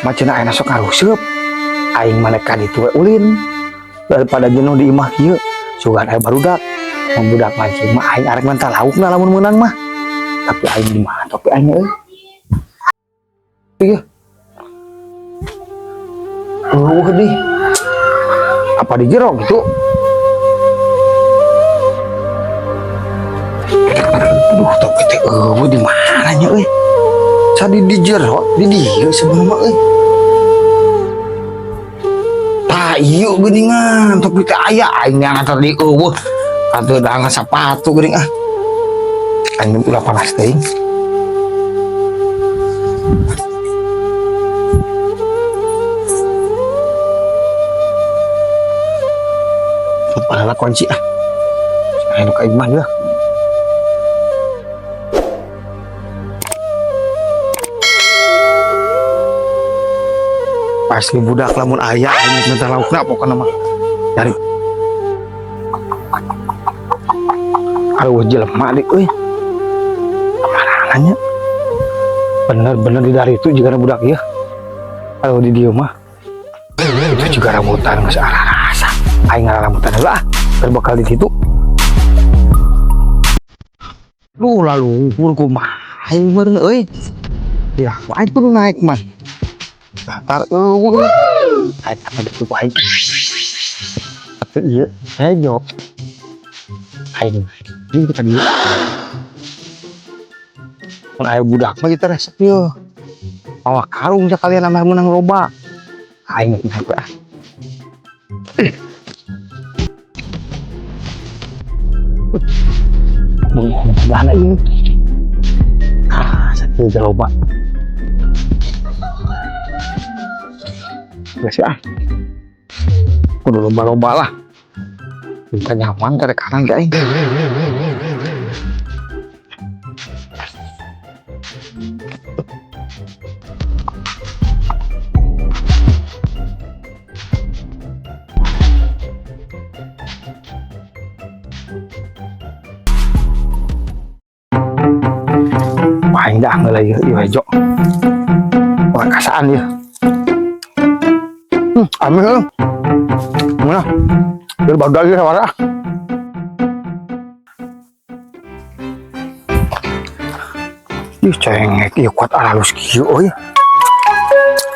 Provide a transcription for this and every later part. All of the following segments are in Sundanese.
Macana ayeuna sok ngaruseup. Aing mah ka ditu we ulin. Daripada jenuh di imah kieu, sugan aya barudak. Mun budak mancing mah aing arek menta laukna lamun meunang mah. Tapi aing di mana topi aing euy? Iya. Eueuh di. Apa di jero gitu? Aduh, topi teh eueuh di mana nya euy? Sadi di jero, di dieu sebenarnya mah euy. Tah ieu geuningan, topi teh aya aing yang antar di eueuh. Atuh dangan sapatu geuning ah. Aing ulah panas teuing. Padahal kunci ah. Ayo ka imah ya. Pasti budak lamun aya aing minta laukna pokona mah. Cari. Aduh jelema dik euy. Kemana nya? Bener-bener di dari itu juga budak ya. Aduh di dieu mah. Itu juga rambutan geus arasa. Aing ngarambutan heula ah. Keur bakal di situ. Duh laluhur kumaha aing meureun euy. Ya, aing kudu naik mah. Datar eueuh. Aing apa deui aing. Atuh ieu hejo. Aing ini kita dieu. Mun aya budak mah kita resep ieu. Mawa karung sakalian ameh meunang loba. Aing naik we ah. Beuh, sebelahna ieu. Ah, sakieu ge loba. Geus ah. Kudu loba-loba lah. Minta nyaman kada kanan ge aing. Aing dah ngeuleuh ieu ieu hejo. Wah, kasaan ieu. Ameh heuh. Mana? Biar baru lagi sawara. Ih, cengek ieu kuat alus kieu euy.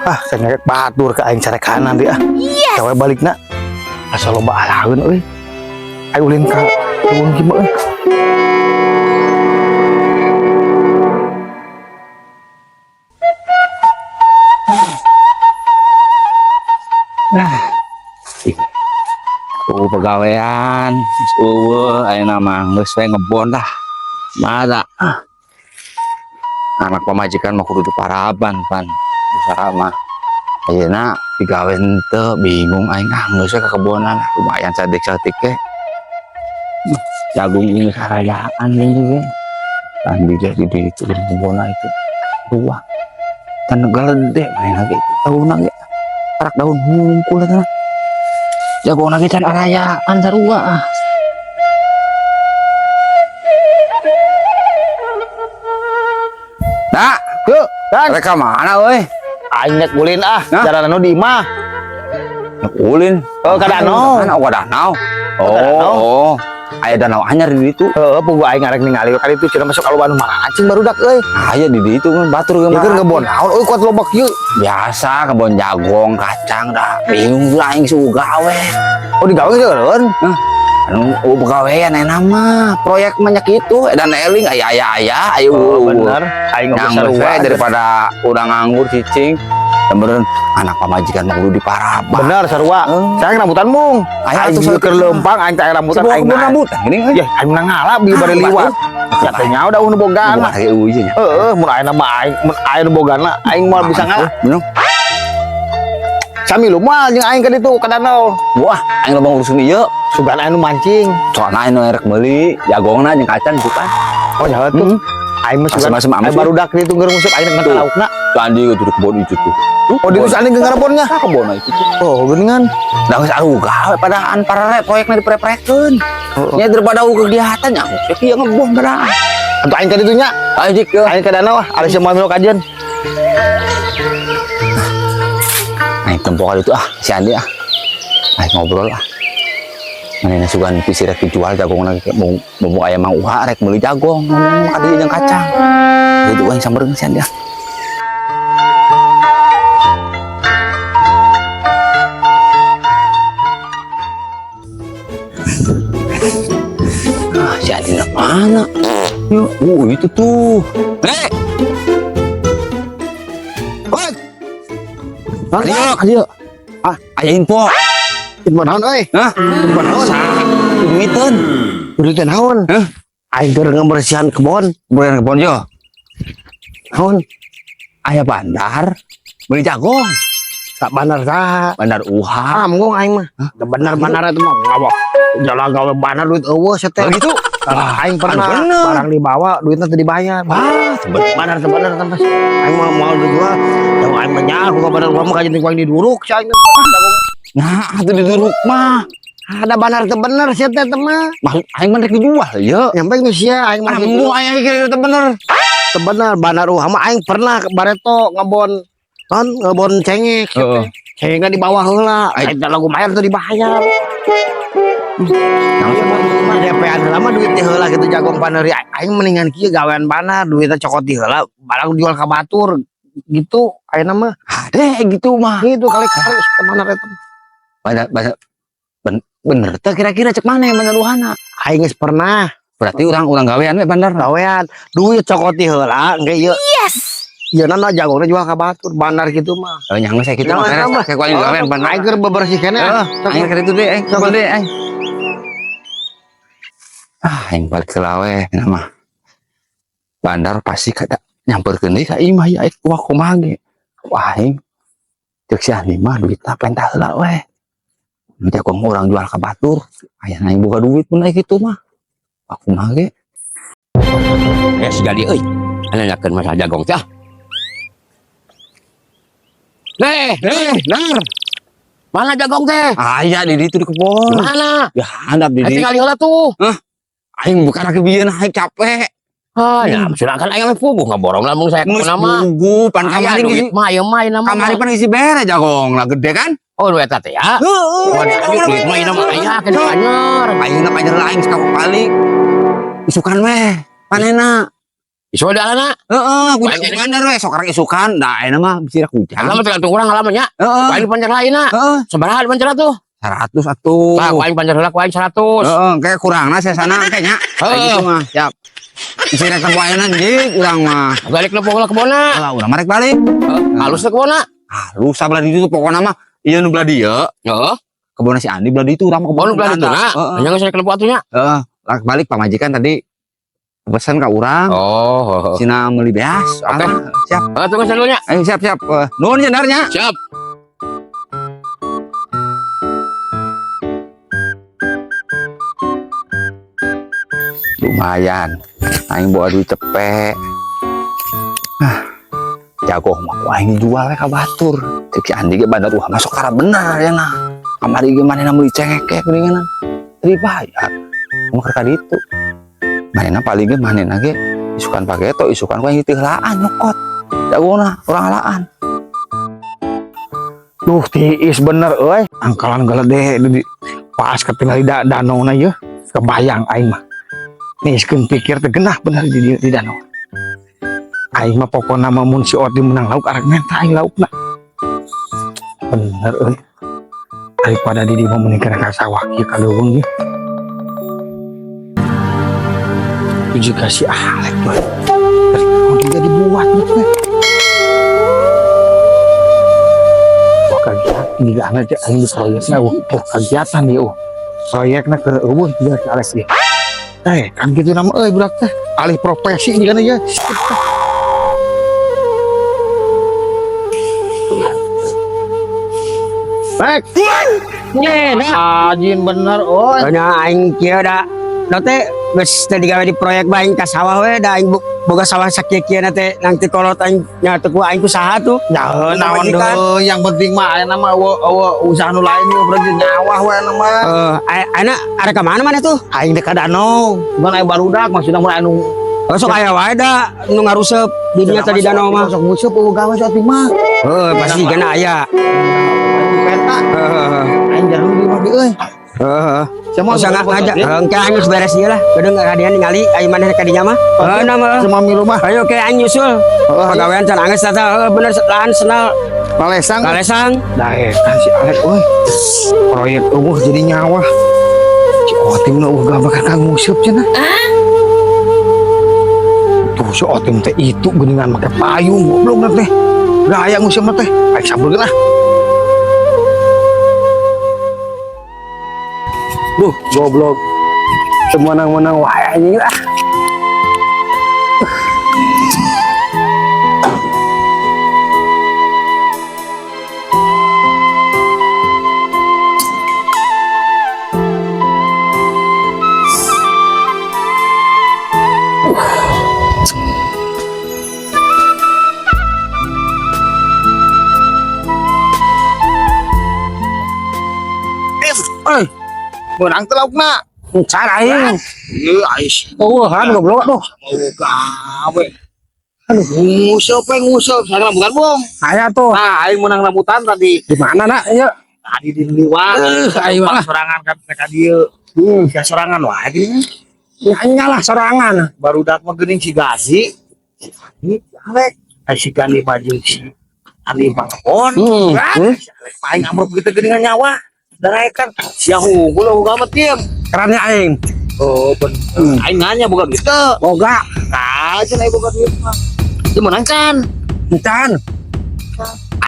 Ah, cengek batur ka aing carekanan dia. Yes. Cawe balikna. Asa loba alaeun euy. Ayo ulin ka leuweung kieu mah euy. Nah, oh pegawaian, eueuh ayeuna mah geus we ngebon dah. Mada. Anak pamajikan mah kudu diparaban pan. Usaha mah. Ayeuna digawe henteu bingung aing ah geus we ka kebonan lumayan sadik-sadik ge. Jagung ini karayaan ini ge. Kan di di itu di kebona itu. Dua. Tan gede main lagi tahunan ge. Parak daun hungkul eta. Jagung lagi can arayaan sarua ah. Nah, Yuk, Dan. mereka mana euy? Aing nek ulin ah, Hah? jalan anu di imah. Nek ulin. Oh, ka danau. Mana oh, ka danau. Oh, ka danau. Oh, aya danau anyar di ditu. Heeh, puguh aing arek ningali kali itu cenah masuk ka anu mancing barudak euy. Aya di ditu kan batur ge Ieu keur mah. ngebon naon euy kuat loba kieu. Biasa kebon jagung, kacang dah. Bingung lah aing suhu gawe. Oh digawe geus. Hah? Anu oh, begawean enak mah proyek banyak itu edan eling aya aya aya ayo Oh, bener. Aing yang geus sarua daripada urang nganggur cicing bener anak pamajikan mah kudu diparaba. Bener sarua. Saya rambutan mung. Aya Aing atuh keur leumpang aing teh rambutan aing aing rambutan gini euy. Ya aing menang ngalah bi bari liwat. Ya teh nyawa da nu bogana. Bukan euy nya. Heeh, mun ayeuna mah aing mun aya nu bogana aing moal bisa ngalah. Bener. Sami lu moal jeung aing ka ditu ka danau. Wah, aing loba ngurusin ieu. Sugan aya nu mancing. Soalna anu erek meuli jagongna jeung kacang bukan. Oh nyaho tuh. Aing mah sugan Asem-asem aya amis. barudak ditu keur nguseup aing rek laukna. Candi itu di kebon itu tuh. Oh, di andi ke ngarepon-nya. Kebon itu tuh. Oh, geuningan. Da geus aduh gawe padaan parare proyekna diprek-prekeun. Nya daripada eueuh kegiatan nya kieu ngebon padaan. Atuh aing ka ditu nya. Ayo jik Aing ka danau ah, ari sia moal kajian. Aing tempo kali itu ah, si Andi ah. Aing ngobrol ah. Manehna sugan bisi rek dijual jagung lagi mau mau aya Mang Uha rek meuli jagong ngomong ka dieu jeung kacang. Gitu aing sampeurkeun si Andi ah. Ah, si Andi nak mana? Yuk, itu tuh. Nek. Woi. Ayo, ayo. Ah, aya info. Info naon euy? Hah? Info naon? Duiteun. Duit naon? Hah? Aing keur ngebersihan kebon. Kemudian kebon yo. Naon? Aya bandar beli jagung. Sak bandar saha? Bandar Uha. Ah, mung aing mah. Da bener-bener itu mah ngawak. Jalan gawe bandar duit euweuh sia teh. Oh gitu. Ah, aing pernah bener. barang dibawa duitnya teu dibayar. Wah, sebenernya. Bandar sebener teh. Aing mah mau dijual. Yang aing mah nyaah ku bandar gua mah kajian ku aing diduruk sia aing. Jagung. Nah, atuh diduruk mah. Ada bandar teu bener sia teh teh mah. Maksud aing mah rek dijual ye. Nyampe geus sia aing mah Ah, mau aing kira teu bener. Teu bener bandar Uha mah aing pernah bareto ngebon non ngebon cengek sia Heeh. teh. Cengekna di bawah heula. Aing- Aing teh lagu bayar teu dibayar. Nah, DP-an heula mah duit heula gitu jagong paneri aing mendingan kieu gawean bandar duitnya cokot di heula barang jual ka batur gitu ayeuna mah Ade gitu mah. gitu kali-kali ke mana eta. Bandar bandar bener teh kira-kira cek mana yang bandar Uhana? Aing geus pernah Berarti orang-orang gawean we bandar. gawean duit cokot di heula engke ieu. Yes. Ieu na jagongna jual ka batur bandar gitu mah. Oh, nyangga saya gitu mah Nyangga beres. Kayak kuaing gawean bandar. Aing keur bebersih keneh. Heeh, aing keur itu deh, aing keur deh, aing. Ah, aing balik ke lawe nama. Bandar pasti kada nyamperkeun deui ka imah ya aing wah kumaha ge. Wah aing ceuk si Andi mah duitna pentah heula we. Nu jago orang jual ka batur, aya aing boga duit mun aya kitu mah. Wah kumaha ge. Eh, si jadi euy. Nanyakeun masalah jagong teh. ah. Nih, Eh, nar. mana jagong teh? Aya di ditu di kebon. Mana? Ya handap di Eh, ditu. tinggal heula tuh. Aing bukan lagi bieun aing capek. Ah, ya, sedangkan aing mah puguh ngaborong lamun saya Geus nama. puguh pan Aya kamari duit geus mah ieu mah ieu nama. kamari pan isi bere jagong lah gede kan? Oh, nu eta teh ya. Heeh. Oh, duit mah ieu mah aya ke panyer. Ayeuna panjer lain sekali kali. Isukan weh, panena. Isu ada alana. Heeh, ku Panjer. bandar weh, sok karek isukan. Da ayeuna mah bisi rek hujan. Lama tergantung urang halamannya. Heeh. Ku aing panjer lain na. Heeh, Sabaraha di panjer tuh? 100 atuh. Tah, ku aing panjer heula ku aing 100. Heeh, kayak kurangna saya sana kayaknya. Kayak Heeh. gitu mah, siap. Bisi rek tempo ayeuna jig urang mah. Balik le pokokna kebonna. Alah, urang mah rek balik. Heeh, halus teh kebonna. Ah, lu sabelah ditu pokona mah ieu nu belah dieu. Heeh. Kebon si Andi belah ditu urang mah Oh, nu belah ditu na. Heeh. Nya geus rek lepo atuh nya. Heeh, rek balik pamajikan tadi pesan ka urang. Oh, Cina meuli beas. Oke. Alah, siap. Heeh, tunggu dulu nya. Ayo siap siap. Nuhun nya darnya. Siap. Lumayan. Aing bawa duit cepet. Ah, jago mah ku aing jual we ka batur. Cek si Andi ge bandar wah masuk karena bener ya nah. Kamari ge manehna meuli cengek ge geuningan. Teu dibayar. Mah keur ka ditu. Manehna paling ge manehna ge isukan paketo isukan ku aing teu heulaan nyokot. Jagona urang halaan. Duh tiis bener euy. Angkalan galede di pas ketinggal di danau na ieu. Kebayang aing mah. Niskeun pikir teh genah bener di danau. Aing mah pokona mah mun si Odi menang lauk arek menta aing laukna. Bener euy. Daripada di dieu mah mending ka sawah kieu ka leuweung ieu. Uji kasih Alek tuh. Dari juga dibuat gitu teh. Wah kegiatan gila aja aing di proyekna wah oh, kegiatan ieu. Oh. Proyekna keur eueuh juga si Alek ieu. Eh, kan gitu nama euy budak teh. Alih profesi juga ya. Baik. Ajin bener euy. Nya aing kieu da da teh geus teh digawe di proyek bae aing ka sawah we da aing boga sawah sakieu-kieu na teh nang ti kolot aing nya teu ku aing ku saha tuh. Ya naon Majikan. deui yang penting mah ayeuna mah eueuh usaha nu lain ieu berarti nyawah we ayeuna mah. Eh, ayeuna arek ka mana maneh tuh? Aing dek ka danau, cuman aya barudak maksudna mun anu Oh, sok aya wae da nu ngarusep di dinya tadi danau mah. Sok nguseup euweuh gawe si Otim mah. Heuh, pasti gana aya. Peta. Heeh. Aing jarang di imah euy. Heeh. Sama Usah ngajak. Engke aing geus beres ieu lah. Kedeung kadian ningali ai maneh ka dinya mah. Heuh na mah. Sama milu mah. Ayo ke aing nyusul. Pagawean can anggeus tata heuh bener lahan senal Palesang. kalesang. Daekan si Alek euy. Proyek euweuh jadi nyawa. Si Otim nu euweuh gawe ka nguseup cenah. Tuh si Otim teh itu geuningan make payung goblok teh. Gaya nguseup mah teh. Aing sampeurkeun ah. Duh, goblok. Semenang-menang wae anjing ah. Euy. Meunang teh laukna. Cara aing. Ieu ais. Eueuhan goblok tuh. Mau gawe. Aduh, nguseup we nguseup, sareng rambutan bong. Aya tuh. Nah, aing meunang rambutan tadi. Di mana nak? Ieu. Tadi di liwat. Aing mah. Sorangan kan mereka dieu. Ya sorangan wae geuning. Nya lah sorangan. Barudak mah geuning si Gazi. Si Andi, si Alek. Ai si Gani mah jeung si Andi Pangkon. Si Alek mah aing amruk gitu geuningan nyawa. Daraekan sia hungkul eueuh gamet tiem. Kerannya aing. Oh, bener. Aing nanya boga duit teu. Boga. Nah, cenah aing boga duit mah. Teu meunang kan? Encan.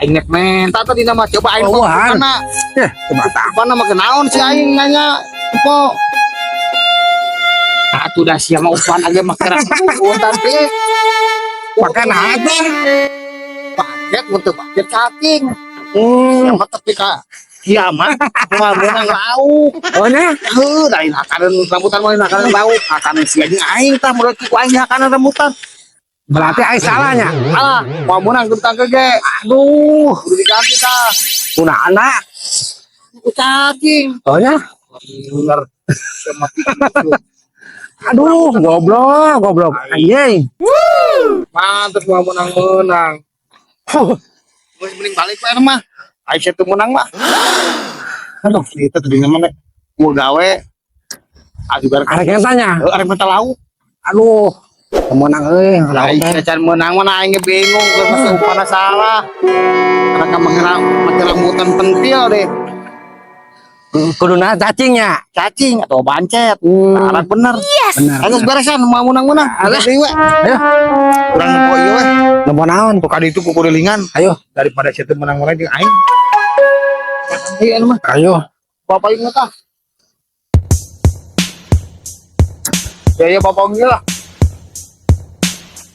Aing nek menta tadi nama coba aing Eueuhan. mana? Eh, coba tah. Mana make naon si aing nanya. Po. Atuh dah sia mah upan age make rambutan teh. Pakai naon teh? Paket mun teu paket cacing. Kiamat tapi ka kiamat moal meunang lauk. Oh nya. Heuh, da hakanan rambutan mah hakanan lauk. Hakanan sia jeung aing tah mun ku aing hakanan rambutan. Berarti aing salahnya. Alah, moal meunang tentang ge. Aduh, Kudu diganti tah. kunaon nak? Ku cacing. Oh nya. Bener. Sia mah Aduh, goblok, goblok. Anjing. Pantes moal meunang-meunang. Geus mending balik we mah. Aing teu meunang mah. Aduh, itu tadi mah mau gawe. Aduh, Arek yang tanya. Arek minta lauk. Aduh, menang euy, lauk Aing teh. can meunang mah aing ge bingung keur masuk upana salah. Karena make rambutan pentil deh. Kuduna cacingnya. Cacing atau pancet. Alat bener. Bener. Ayo beresan mau menang-menang. Alah deui we. Ayo, Urang nempo ieu we. nempo naon? Ku kadi itu kukulilingan Ayo, daripada sia teu menang-menang jeung aing. Ayo anu mah. ayo. Bapak ingat ah. Ya ya bapak ieu lah.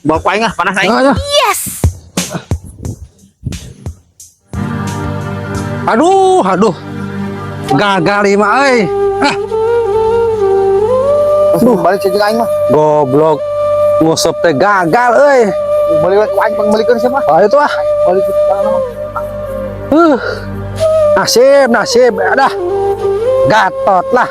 Bapak aing ah panas aing. Ayo. Aduh, aduh. Gagal ieu mah euy. Ah, Aduh, balik sia jeung aing mah. goblok. Nguseup teh gagal euy. Balik we ku aing pangmelikeun sia mah. Ayo tuh ah. Balik ke tanah mah. Nasib, nasib. Adah. Gatot lah.